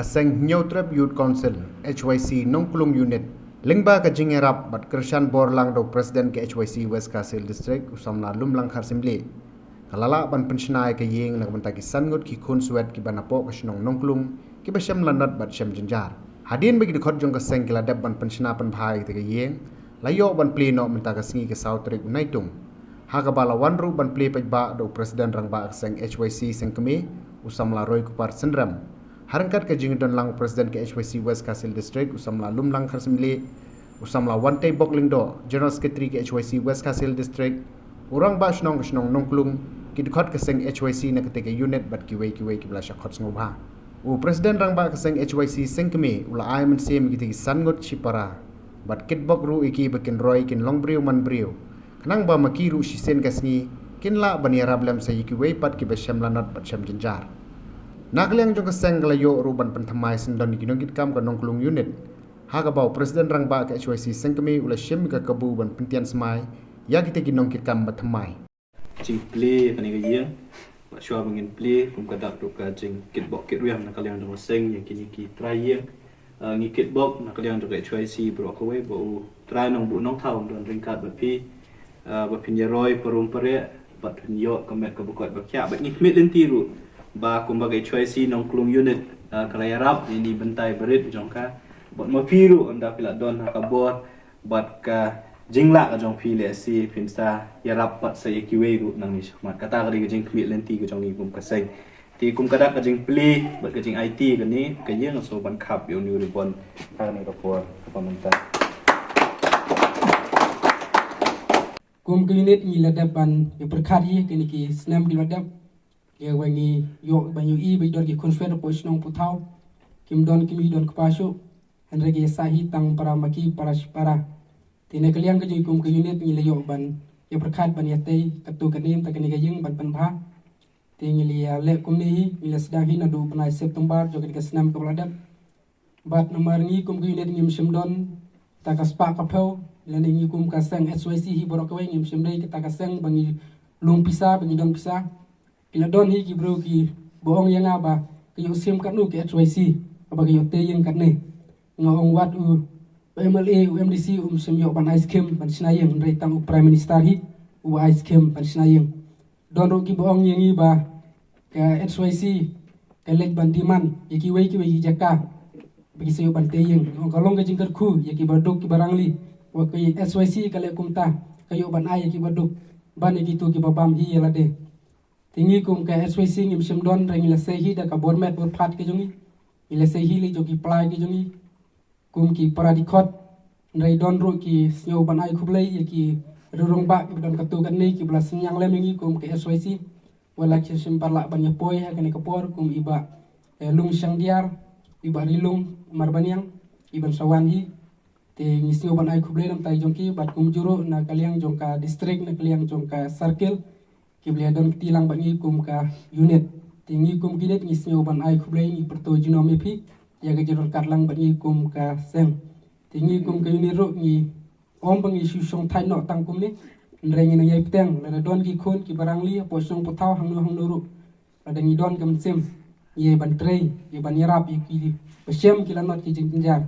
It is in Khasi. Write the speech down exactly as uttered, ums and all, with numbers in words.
Ka seng Hynñiewtrep Youth Council, H Y C Nongklung Unit, lyngba ka jingïarap bad kyrshan bor lang da u President ka H Y C West Khasi Hills District, u samla Lumlang Kharsimlieh, ka la lah ban pynshna ïa ka ïing na ka bynta ki san ngut ki khun swet kiba napoh ka shnong Nongklung, kiba shem lanot bad shem jynjar. Hadien ba ki dkhot jong ka seng ki la dep ban pynshna pynbha ïa kata ka ïing, la ïoh ban plie noh mynta ka sngi ka saw tarik u Naitung. Ha kaba la wan ruh ban plie paidbah da u President Rangbah ka seng H Y C Sengkmie, u samla Roykupar Synrem. Ha ryngkat ka jingdon lang u President ka H Y C West Khasi Hills District, u samla Lumlang Kharsimlieh, u samla Wantei Bok Lyngdoh, General Secretary ka H Y C West Khasi Hills District, u Rangbah Shnong ka shnong Nongklung, ki dkhot ka seng H Y C na katei ka unit bad kiwei kiwei kiba la shah khot sngewbha. U President Rangbah ka seng H Y C Sengkmie u la ai mynsiem ïa kitei ki san ngut shipara bad kitbok ruh ïa ki ba kin roi kin long briew man briew, khnang ba ma ki ruh shisien ka sngi kin lah ban ïarap lem sa ïa kiwei pat kiba shem lanot bad shem jynjar. Na ka liang jong ka seng ka la ïoh ruh ban pynthymmai syndon ïa ki nongkitkam ka Nongklung unit, ha kaba u President Rangbah ka H Y C Sengkmie u la shim ïa ka kabu ban pyntian smai ïa kitei ki nongkitkam ba thymmai. Jingplie kane ka ïing, ba shuwa ba ngin plie, kum ka dak ruh ka jingkitbok kitrwiang na ka liang jong ka seng ïa kine ki trai ïing. Ah, ngi kitbok na ka liang jong ka H Y C baroh kawei ba U Trai Nongbuh Nongthaw un don ryngkat bad phi, ah, ba phin ïaroi parum pareh bad phin ïoh ka met kaba koit ba khiah. Bad ngi khmih lynti ruh ba kumba ka H Y C Nongklung unit, ah, ka la ïarap ïa kine ki bynta barit jong ka, bad ma phi ruh ynda phi la don ha ka bor bad ka jinglah ka jong phi, lehse phin sa ïarap pat sa ïa kiwei ruh nangne shakhmat. Kata ka dei ka jingkhmih lynti ka jong ngi kum ka seng. Te kum ka dak ka jingplie bad ka jingaiti kane ka ïing, nga sngewbha ban khap ïa une u ribbon ha kane ka por kaba mynta. Kum ka unit ngi la dep ban ïa pyrkhat ïa kine ki snem ki la dep, ïa ba ngi ïoh ban ïohi ba don ki khun swet hapoh shnong Puthaw kim don kim ïohi don kpa shuh. Hynrei ki ïa sah hi tang para ma ki para shipara. Te na ka liang ka jong ngi kum ka unit ngi la ïoh ban ïa pyrkhat ban ïa tei katto katne mynta kane ka ïing ban pynbha. Te ngi la ïa leh kumne hi, ngi la sdang hi naduh u bnai September jong kane ka snem kaba la dep. Bad namar ngi kum ka unit ngim shym don ta ka spah ka phew, lane ngi kum ka seng H Y C hi baroh kawei ngim shym dei kata ka seng ba ngi lum pisa, ba ngi don pisa. Ki la don hi ki briew kiba ong ïa nga ba ka ïoh shim katno ka H Y C, ba ka ïoh tei ïing katne. Nga ong wat u, u M L A, u M D C um shym ïoh ban ai skim ban shna ïing, hynrei tang u Prime Minister hi uba ai skim ban shna ïing. Don ruh kiba ong ïa ngi ba ka H Y C ka leit ban demand ïa kiwei kiwei ki jaka ba ki sa ïoh ban tei ïing. Nga ong ka long ka jingkyrkhu ïa kiba duk kiba rangli, ba ka H Y C ka leh kumta, ka ïoh ban ai ïa kiba duk ban ïa kito kiba bam hi ïa lade. Te ngi kum ka H Y C ngim shym don, hynrei ngi la sei hi da ka bor met bor phad ka jong ngi. Ngi la sei hi lei jong ki pla ka jong ngi kum ki para dkhot. Hynrei don ruh ki sngew ban ai khublei ïa ki riew rangbah kiba don katto katne kiba la synñiang lem ïa ngi kum ka H Y C. Wat la ki shym pat lah ban ïa poi ha kane ka por, kum i Bah, eh, Lung Shangdiar, i Bah Rilung Marbaniang, i ban sa wan hi. Te ngi sngew ban ai khublei na ka bynta jong ki, bad kumjuh ruh na ka liang jong ka district, na ka liang jong ka circle, kiba la don kti lang bad ngi kum ka unit. Te ngi kum ka unit ngi sngew ban ai khublei, ngi pyrto junom ïa phi ïa ka jingryngkat lang bad ngi kum ka seng. Te ngi kum ka unit ruh ngi ym ba ngi shu shong thait noh tang kumne, hynrei ngi nang ïai bteng lada don ki khun kiba rangli hapoh shnong Puthaw hangno hangno ruh. Lada ngi don ka mynsiem, ngi ïai ban trei, ngi ban ïarap ïa kiba shem ki lanot ki jingjynjar.